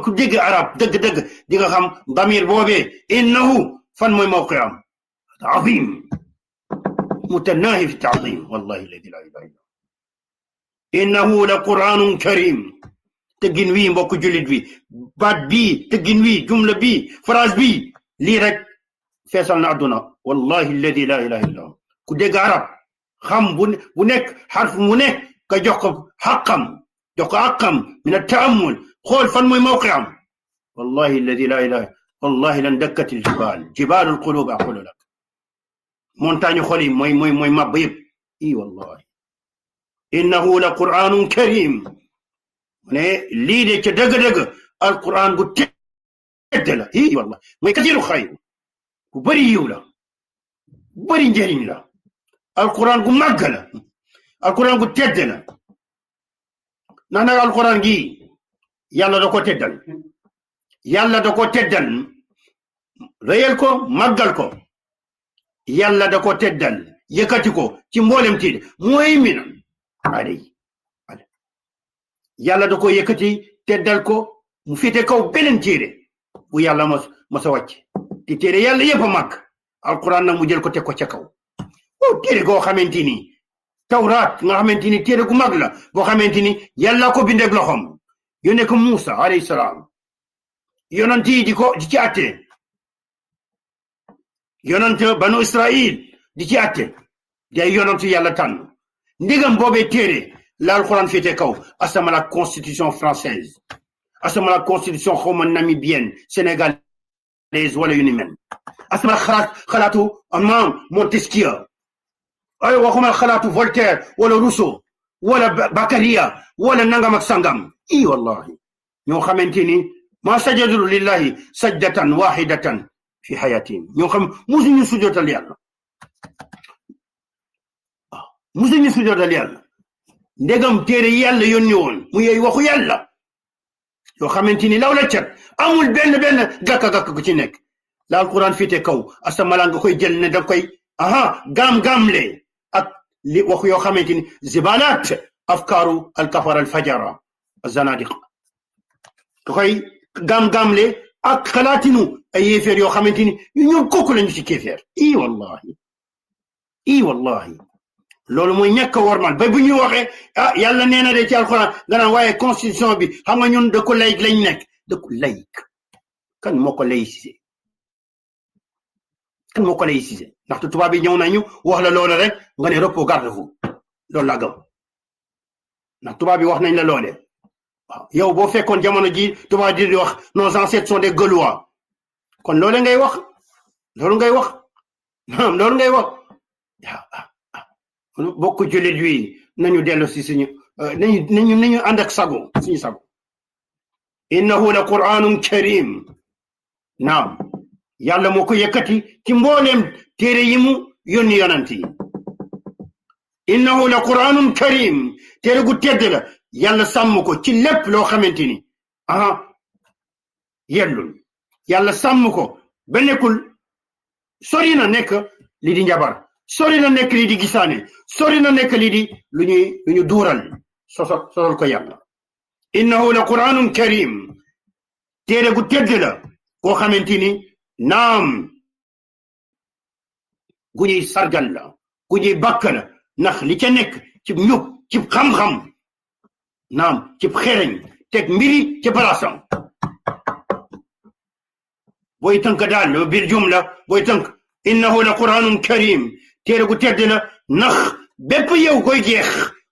ku dégg arab dëgg di nga xam damir boobee innahu fan mooy mawqiam azim mutanahi fi taazim wallahi alladi la ilaha illa innahu la quranun karim tëggin wi mbokk jullit bi baat bii tëggin wi jumla bi phrase bi lii rek feesal na adduna wallahi alladi la ilaha illa ku dégg arab xam bu nekk xarf mu ne ka jox ko xaqam min at-ta'ammul xool fan mooy mawqiam wallahi alladi la ilaha wallahi lan dakkat al jibal al-qulub aqulu lak montagne xol yi mooy màbb yëpp wallahi innahu la quranun karim ne lii de ca dëgg-dëgg alquran gu tedd la wallahi mooy kasiiru xayr gu bëri yiw la bëri njëriñ la alquran gu màgg la alquran gu tedd la ndax nag alquran gi yàlla da ko teddal rëyal ko màggal ko yàlla da ko teddal yëkkati ko ci mboolem tiide mooy minan aley yàlla da ko yëkkati teddal ko mu féete kaw beneen téere bu yàlla mos a wàcc te téere yàlla yëpp a màgg alquran nag mu jël ko teg ko ca kaw téere goo xamante ni tawraat nga xamante ni téere gu mag la boo xamante ni yàlla ko bindeeg loxom yónnee ko Muusa alayhi salaam yonent yi di ci atte yonent banu Israil di ci atte day yonentu yàlla tànn ndigam boobee téere la alquran féete kaw asama la constitution française asama la constitution xawma namibienne sénégalaise wala yu ni mel asama xalaatu Montesquieu ay waxuma xalaatu Voltaire wala Rousseau wala Bakaria wala nangam ak sangam wallahi ñoo xamante ni ma sajadu lillahi sajdatan wahidatan fi hayatin ñoo xam musuñu sujootal yàlla musuñu sujootal yàlla ndegam téere yàlla yónni woon mu yey waxu yàlla yoo xamante ni law la cat amul benn gàkka gu ci nekk la alquran fiite kaw asamala nga koy jël ne da koy gaam-gaamle ak li waxu yoo xamante ni zibalat afkaaru alkafara alfajara azanadiq da koy gaam-gaamle ak xalaatinu ay yéeféer yoo xamante ni ñu ñoom kooku lañu ci kéeféer wallahi loolu mooy ñàkk a wormal ba bu ñuy waxee yàlla nee na de ci alxuraan nga naan waaye constitution bi xam nga ñun dëkku laïc lañ nekk dëkku laïc kan moo ko laïcisé ndaxte tubaab bi ñëw nañu wax la loole rek nga ne repos garde-vous loolu laa gëm ndax tubaab bi wax nañ la loole waaw yow boo fekkoon jamono ji tubaab di wax nos ancêtres sont des Gaulois kon loolu ngay wax bokk jullit wi nañu dellu si suñu nañu ànd ak suñu sago innahu la quranun karim naam yàlla moo ko yëkkati ci mbooleem téere yi mu yónni yonant yi innahu la quranun karim téere gu tedd la yàlla sàmm ko ci lépp loo xamante ni yellul yàlla sàmm ko ba nekkul sori na nekk li di njabar sori na nekk lii di gisaane sori na nekk lii di lu ñu duural sosol ko yàlla innahu la quranun karim téere gu tedd la koo xamante ni naam gu ñuy sargal la gu ñuy bàkk la ndax li ca nekk ci ñub ci xam-xam naam ci xereñ teg mbiri ci palaasam booy tënk daal bil jumla booy tënk innahu la qur'anun karim téere gu tedd la ndax bépp yow koy jeex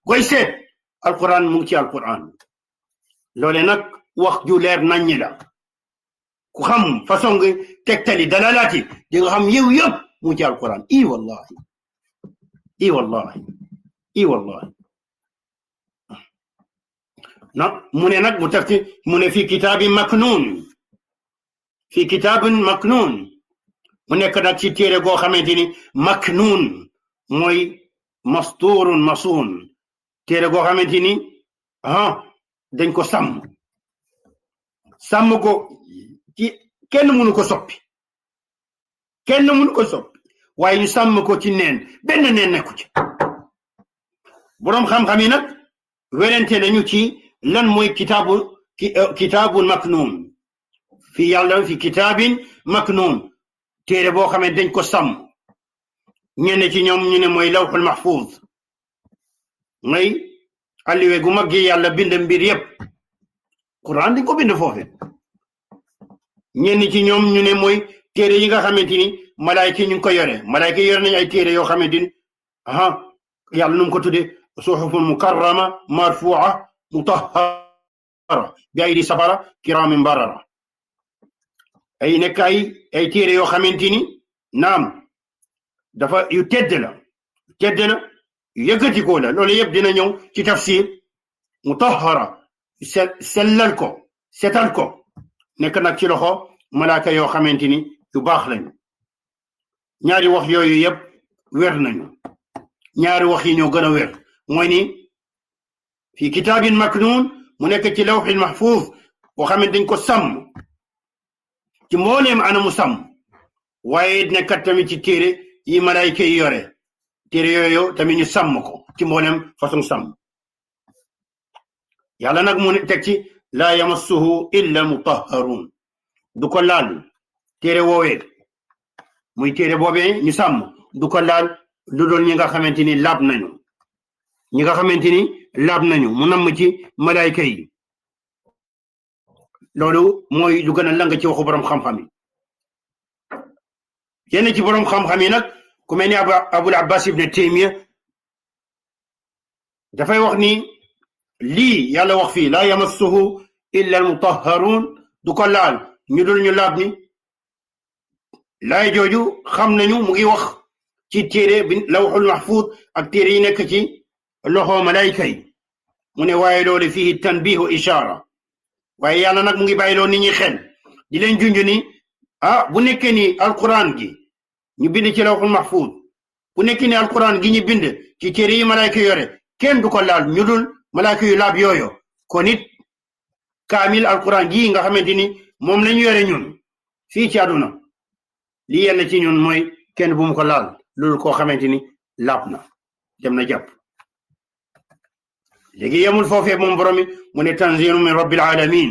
koy seet alquran mu ngi ci alquran loole nag wax ju leer naññi la ku xam façon nga tegtali dalalaati di nga xam yow yëpp mu ngi ci alquran i wallahi i wallahi i wallahi na mu ne nag mu taf ci mu ne fi kitaabin maknuun fi kitaabin maknuun mu nekk nag ci téere goo xamante ni maknuun mooy masturun masuun téere goo xamante ni dañ ko sàmm ko ci kenn mënu ko soppi kenn mënu ko soppi waaye ñu sàmm ko ci neen benn neen nekku ci boroom xam-xam yi nag werante nañu ci lan mooy kitaabun maknuun fi yàlla fi kitaabin maknuun téere boo xam ne dañ ko sàmm ñenn ci ñoom ñu ne mooy lawxul mahfuuz mooy alliwe gu mag gi yàlla bind mbir yépp Quran dañ ko bind foofe ñenn ci ñoom ñu ne mooy téere yi nga xamante ni malaayka ñu ngi ko yore malaayka yore nañu ay téere yoo xamante ni yàlla nu mu ko tudde suhufun mukarrama marfu'a mutahhara bi aydi safara kiraamin barara ay nekk ay téere yoo xamante ni naam dafa yu tedd la yëkkatikoo la loolu yëpp dina ñëw ci tafsir mutahhara sellal ko setal ko nekk nag ci loxo malaaka yoo xamante ni yu baax lañu ñaari wax yooyu yëpp wér nañu ñaari wax yi ñoo gën a wér mooy ni fi kitaabin maknuun mu nekk ci lawxil mahfuuz boo xamante dañ ko sàmm ci mbooleem anamu sàmm waaye nekkat tamit ci téere yi malaayka yi yore téere yooyu tamit ñu sàmm ko ci mbooleem façon sàmm yàlla nag mu teg ci laa yamassuhu illa mutahharun du ko laal téere woowee muy téere boobee ñu sàmm du ko laal lu doon ñi nga xamante ni laab nañu mu namm ci malaayka yi loolu mooy lu gën a lang ci waxu boroom xam-xam yi yenn ci boroom xam-xam yi nag ku mel ni abul abbas ibn taymiya dafay wax ni lii yàlla wax fii laa yamassuhu illa al mutahharun du ko laal ñu dul ñu laab ni laay jooju xam nañu mu ngi wax ci téere bi lawxul mahfuuz ak téere yi nekk ci loxo malaayka yi mu ne waaye loolu fii tanbihu ishaara waaye yàlla nag mu ngi bàyyiloo nit ñi xel di leen junj ni bu nekkee ni alquran gi ñu bind ci lawxul mahfuuz bu nekkee ni alquran gi ñu bind ci téere yi malaayka yore kenn du ko laal ñu dul malaayka yu laab yooyu kon it kaamil alquran gi nga xamante ni moom lañu yore ñun fii ci àdduna li yenn ci ñun mooy kenn bu mu ko laal loolu koo xamante ni laab na dem na jàpp léegi yemul foofee moom borom mi mu ne tanzilu min rabbil alamin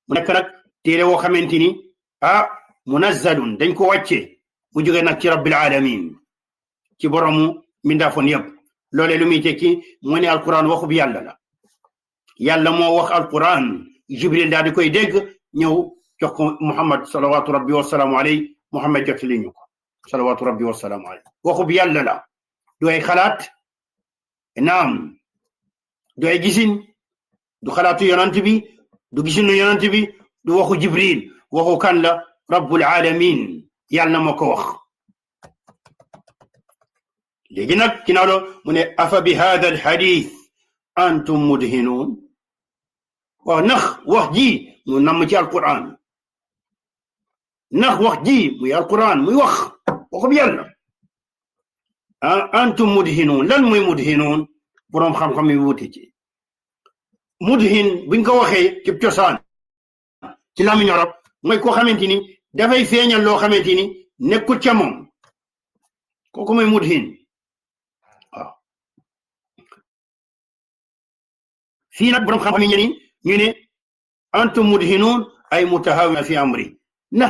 mu nekk nag téere woo xamante ni munazzalun dañ ko wàcce mu jóge nag ci rabbil alamin ci boromu mindaafoon yëpp loolee lu muy tekki mu ne alquran waxub yàlla la yàlla moo wax alquran jibril daal di koy dégg ñëw jox ko muhammad salawatu rabbi wasalaamu alayhi muhammad jottali ñu ko salawatu rabbi wasalaamu alayhi waxub yàlla la du ay xalaat naam du ay gisin du xalaatu yonant bi du gisinu yonant bi du waxu jibril waxu kan la rabbul alamin yàlla moo ko wax léegi nag ginnaaw loolu mu ne afa bi hada al hadith antum mudhinuun waaw ndax wax ji mu namm ci alquran ndax wax ji muy alquran muy waxu yàlla antum mudhinuun lan mooy mudhinuun boroom xam-xam yi wuute ci mudhin buñ ko waxee ci cosaan ci làmmiñu arab mooy koo xamante ni dafay feeñal loo xamante ni nekkul ca moom kooku mooy mudhin waaw fii nag boroom xam-xam yi ñeni ñu ne antum mudhinuun ay mutahawina fi amri na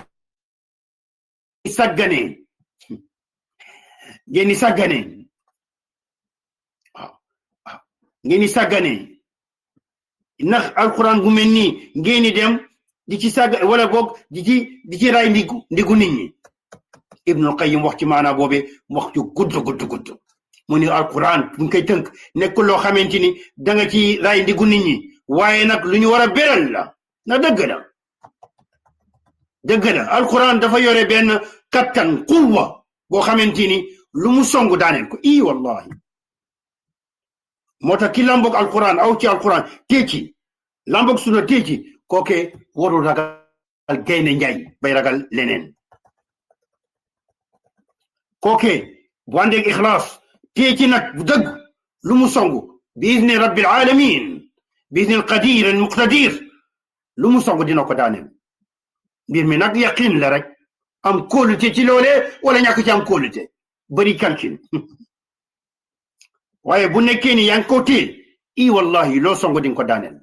sàggane ngeen ni sàggane waaw ngeen ni sàggane ndax alquran gu mel nii ngeen ni dem di ci sàgg wala boog di ci ray ndigu nit ñi. Ibnul Qayyim wax ci maanaa boobe wax ci gudd mu ni alquran buñ koy tënk nekkul loo xamante ni da nga ci ray ndigu nit ñi waaye nag lu ñu war a beral la na dëgg la alquran dafa yore benn kattan quwwa boo xamante ni lu mu songu daaneel ko wallahi moo tax ki lamboog alquran aw ci alquran teeci lamboog sunna teeci kooke warul ragal gaynde njaay bay ragal leneen kooke bu àndeeg ixlaas teeci nag bu dëgg lu mu songu bi izni rabbil alamin bi izni alqadir almuqtadir lu mu songu dina ko daaneel mbir mi nag yaqin la rek am kóolute ci loolee wala ñàkk ci am kóolute bëri calcul waaye bu nekkee ni yaa ngi ko téye wallahi loo songu di nga ko daaneel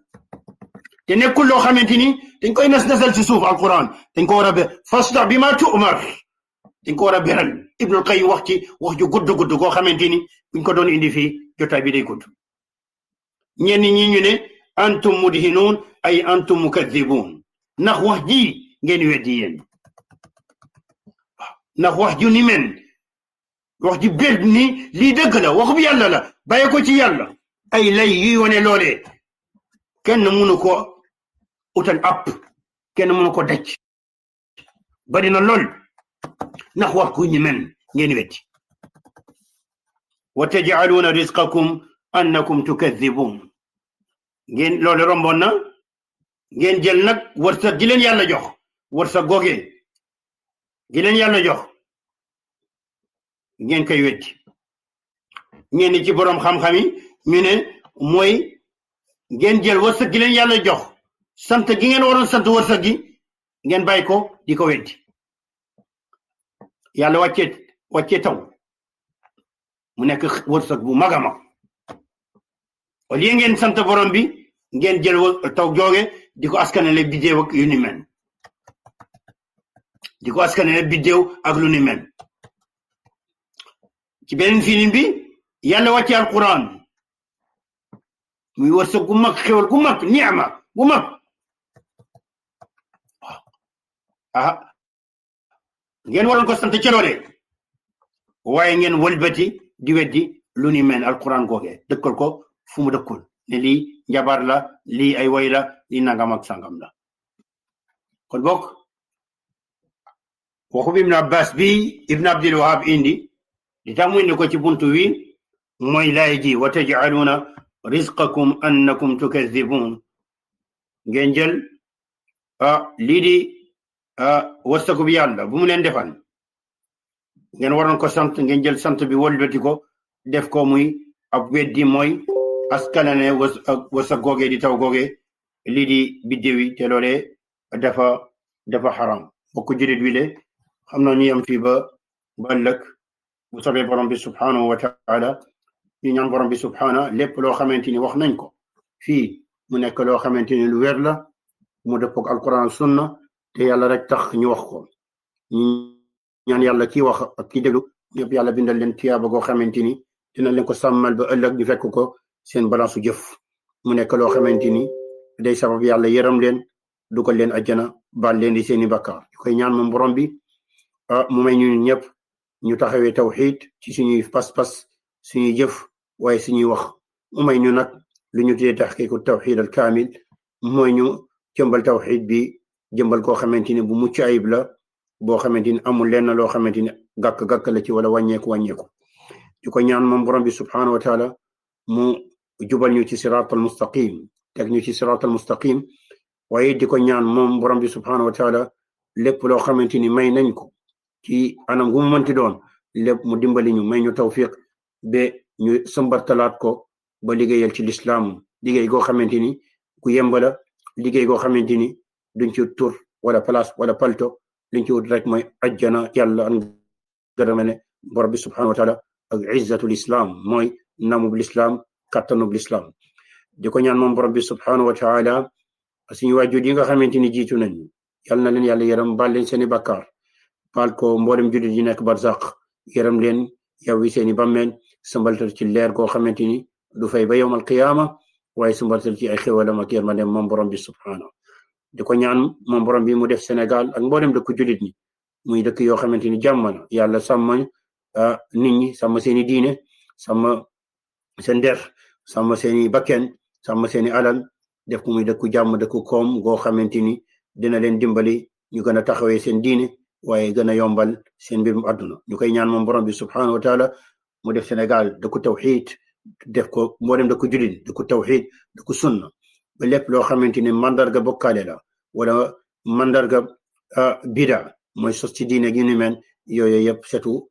te nekkul loo xamante ni dañ koy nas-nasal ci suuf alquran dañ ko war a fasta bi ma tu'mar dañ ko war a beral Ibnul Qayyim wax ju gudd goo xamante ni buñ ko doon indi fii jotaay bi day gudd ñenn ñi ñu ne antum mudhinuun ay antum mukaddibuun ndax wax ji ngeen weddi yéen ndax wax ju ni men wax ji bér ni lii dëgg la waxub yàlla la bàyyi ko ci yàlla ay lay yuy wane loolee kenn mënu ko utal app kenn mënu ko daj bari na lool ndax wax ku ñu men ngeen weddi wa taj'aluuna rizqakum annakum tukadhibun ngeen loolu romboon na ngeen jël nag wërsëg gi leen yàlla jox wërsëg googee gi leen yàlla jox ngeen koy weddi ñenn ci boroom xam-xam yi ñu ne mooy ngeen jël wërsëg gi leen yàlla jox sant gi ngeen waroon sant wërsëg gi ngeen bàyyi ko di ko weddi yàlla wàccee taw mu nekk wërsëg bu mag a mag au lieu ngeen sant borom bi ngeen jël taw jooge di ko askanale biddéew ak yu ni mel di ko askanale biddéew ak lu ni mel ci beneen film bi yàlla wàcce alquran muy wërsëg gu mag xewal gu mag ni'ma gu mag ngeen waroon ko sant ci loole waaye ngeen wëlbati di weddi lu ni mel alquran googe dëkkal ko fu mu dëkkul ne lii njabar la lii ay way la lii nangam ak sangam la kon bokk waxu ibn abbas bi ibn abdul wahab indi di tax mu indi ko ci buntu wi mooy laay ji wa taj'aluuna rizqakum annakum tukadhibun ngeen jël lii di wërsëgu bi yàlla bu mu leen defal ngeen waroon ko sant ngeen jël sant bi wëlbati ko def ko muy ab weddi mooy askanane wërsëg googee di taw googee lii di biddew yi te loolee dafa xaram bokk julit wi le xam na ñu yem fii ba ëllëg bu soobee borom bi subhanahu wa taala ñu ñaan borom bi subhana lépp loo xamante ni wax nañ ko fii mu nekk loo xamante ni lu wér la mu dëppook alquran sunna te yàlla rek tax ñu wax ko ñu ñaan yàlla kii wax ak kii déglu ñëpp yàlla bindal leen tiyaaba goo xamante ni dina leen ko sàmmal ba ëllëg ñu fekk ko seen balance jëf mu nekk loo xamante ni day sabab yàlla yërëm leen dugal leen ajjana baal leen di seeni bakkaar ñu koy ñaan moom borom bi mu may ñu ñëpp ñu taxawee tawxiid ci suñuy pas-pas suñuy jëf waaye suñuy wax mu may ñu nag lu ñu tuddee taxqiiqu tawxiid al kaamil mooy ñu jëmbal tawxiid bi jëmbal koo xamante ni bu mucc ayib la boo xamante ni amul lenn loo xamante ni gàkk-gàkk la ci wala wàññeeku di ko ñaan moom borom bi subhanahu wa taala mu jubal ñu ci siraatal mustaqim teg ñu ci siraatal mustaqim waaye di ko ñaan moom borom bi subhanahu wa taala lépp loo xamante ni may nañ ko ci anam gu mu mënti doon lépp mu dimbali ñu may ñu tawfiq ba ñu sëmbartalaat ko ba liggéeyal ci lislaam liggéey goo xamante ni ku yembala liggéey goo xamante ni duñ ci tur wala place wala palto liñ ci wut rek mooy ajjana yàlla an gërëmane borom bi subhanahu wa taala ak izzatul islam mooy namub l'islam kattanub l'islam di ko ñaan moom borom bi subhanahu wa taala suñu waajur yi nga xamante ni jiitu nañ yal na leen yàlla yërëm baal leen seeni bakkaar baal ko mboolem jullit yi nekk barzaq yërëm leen yawwi seeni bammeel sumbaltal ci leer goo xamante ni du fay ba yawmal qiyaama waaye sumbaltal ci ay xéwalam ak yërmandeem moom borom bi subhanahu di ko ñaan moom borom bi mu def Sénégal ak mboolem dëkku jullit ñi muy dëkk yoo xamante ni jàmm na yàlla sàmm nit ñi sàmm seeni diine sàmm seen der sàmm seeni bakken sàmm seeni alal def ko muy dëkku jàmm dëkku koom goo xamante ni dina leen dimbali ñu gën a taxawee seen diine waaye gën a yombal seen mbirum àdduna ñu koy ñaan moom borom bi subhanahu wa taala mu def Sénégal dëkku tawxiid def ko mboolem dëkku jullit dëkku tawxiid dëkku sunna ba lépp loo xamante ni mandarga bokkaale la wala mandarga bida mooy sos ci diine gi ni mel yooyu yëpp setu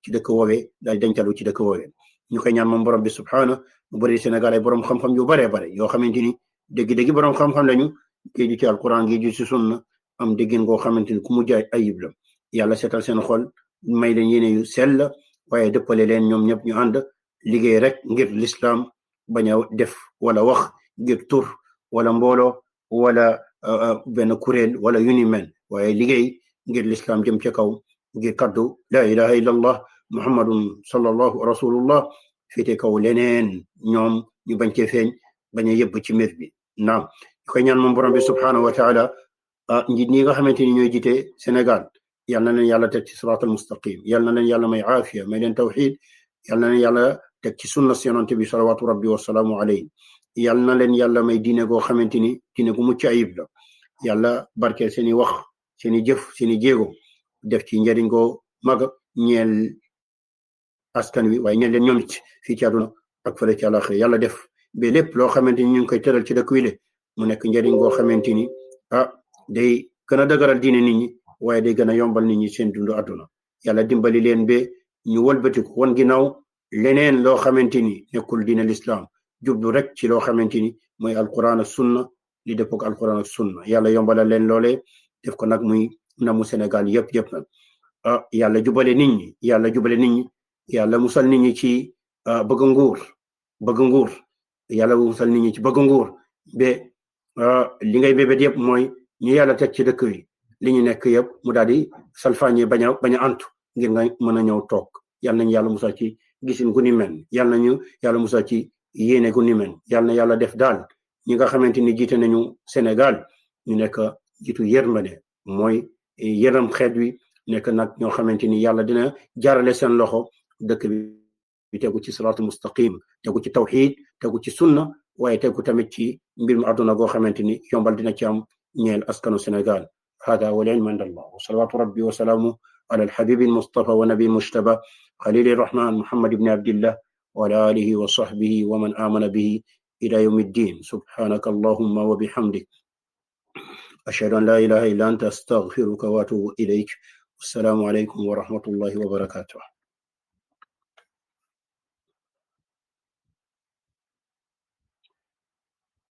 ci dëkk woowee daal dencalu ci dëkk woowee ñu koy ñaan moom borom bi subhanahu mu bëri Sénégal ay borom xam-xam yu bare bare yoo xamante ni dégg-dégg borom xam-xam lañu kii di ci alquran gi di ci sunna am déggin goo xamante ni ku mu jaay ayib la yàlla seetal seen xol may leen yéene yu sell waaye dëppale leen ñoom ñëpp ñu ànd liggéey rek ngir l'islam bañ a def wala wax ngir tur wala mbooloo wala benn kuréel wala yu ni mel waaye liggéey ngir l'islam jëm ca kaw ngir kaddu la ilaha illallah muhammadun sallallahu rasulullah féete kaw leneen ñoom ñu bañ cee feeñ bañ a yëbb ci mbir bi naam koy ñaan moom borom bi subhanahu wa taala njiit ñi nga xamante ni ñooy jiite Sénégal yal na leen yàlla teg ci siraatal mustaqim yal na leen yàlla may aafiya may leen tawxid yal na leen yàlla teg ci sunna yonent bi salawaatu rabbi wasalaamu alayhi yal na leen yàlla may diine goo xamante ni diine gu mucc ayib la yàlla barkeel seeni wax seeni jëf seeni jéego def ci njëriñ goo mag ñeel askan wi waaye ñeel leen ñoom it fii ci àdduna ak fële ci àlaxira yàlla def ba lépp loo xamante ni ñu ngi koy tëral ci dëkk wi le mu nekk njëriñ goo xamante ni day gën a dëgëral diine nit ñi waaye day gën a yombal nit ñi seen dundu àdduna yàlla dimbali leen ba ñu wëlbatiku wan ginnaaw leneen loo xamante ni nekkul diine l'islam jublu rek ci loo xamante ni mooy alquran ak sunna li dëppoo ak alquran ak sunna yàlla yombalal leen loolee def ko nag muy namu Sénégal yëpp nag yàlla jubale nit ñi yàlla musal nit ñi ci bëgg nguur yàlla musal nit ñi ci bëgg nguur ba li ngay bébét yëpp mooy ñu yàlla teg ci dëkk wi li ñu nekk yëpp mu daal di salfaañe bañ a antu ngir nga mën a ñëw toog yal nañu yàlla musal ci gisin gu ni mel yal nañu yàlla musal ci yéene gu ni mel yal na yàlla def daal ñi nga xamante ni jiite nañu Sénégal ñu nekk jiitu yërmande mooy yërëm xeet wi nekk nag ñoo xamante ni yàlla dina jaarale seen loxo dëkk bi tegu ci siraatul mustaqim tegu ci tawxid tegu ci sunna waaye tegu tamit ci mbir mu àdduna goo xamante ni yombal dina ci am ñeel askanu Sénégal hada wal ilmu inda Allah wa salawatu rabbi wa salaamu ala alhabibi almustafa wa nabi mujtaba khalili rahman muhammad ibn abdillah wa ala alihi wa sahbihi wa man amana bihi ila yawmi ddin subhanaka allahumma wa bihamdik ashhadu an la ilaha illa anta astaghfiruka wa atubu ilayk assalamu alaykum wa rahmatullahi wa barakatuh